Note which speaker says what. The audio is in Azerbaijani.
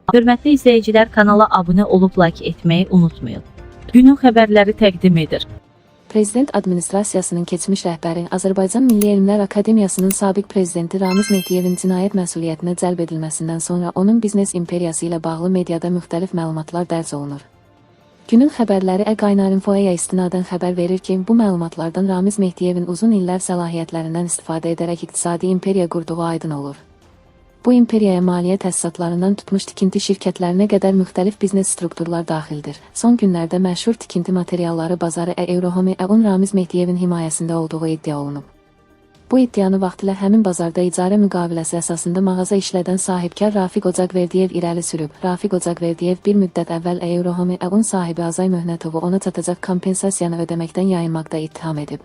Speaker 1: Hörmətli izləyicilər, kanala abunə olub like etməyi unutmayın. Günün xəbərləri təqdim edir.
Speaker 2: Prezident administrasiyasının keçmiş rəhbəri, Azərbaycan Milli Elmlər Akademiyasının sabiq prezidenti Ramiz Mehdiyevin cinayət məsuliyyətinə cəlb edilməsindən sonra onun biznes imperiyası ilə bağlı mediada müxtəlif məlumatlar dərc olunur. Günün xəbərləri Qaynarinfoya istinadən xəbər verir ki, bu məlumatlardan Ramiz Mehdiyevin uzun illər səlahiyyətlərindən istifadə edərək iqtisadi imperiya qurduğu aydın olur. Bu imperiyaya maliyyə təsisatlarından tutmuş tikinti şirkətlərinə qədər müxtəlif biznes strukturlar daxildir. Son günlərdə məşhur tikinti materialları bazarı Eurohome-un Ramiz Mehdiyevin himayəsində olduğu iddia olunub. Bu iddianı vaxtilə həmin bazarda icarə müqaviləsi əsasında mağaza işlədən sahibkar Rafiq Ocaqverdiyev irəli sürüb. Rafiq Ocaqverdiyev bir müddət əvvəl Eurohome-un sahibi Azay Möhnətovu ona çatacaq kompensasiyanı ödəməkdən yayınmaqda ittiham edib.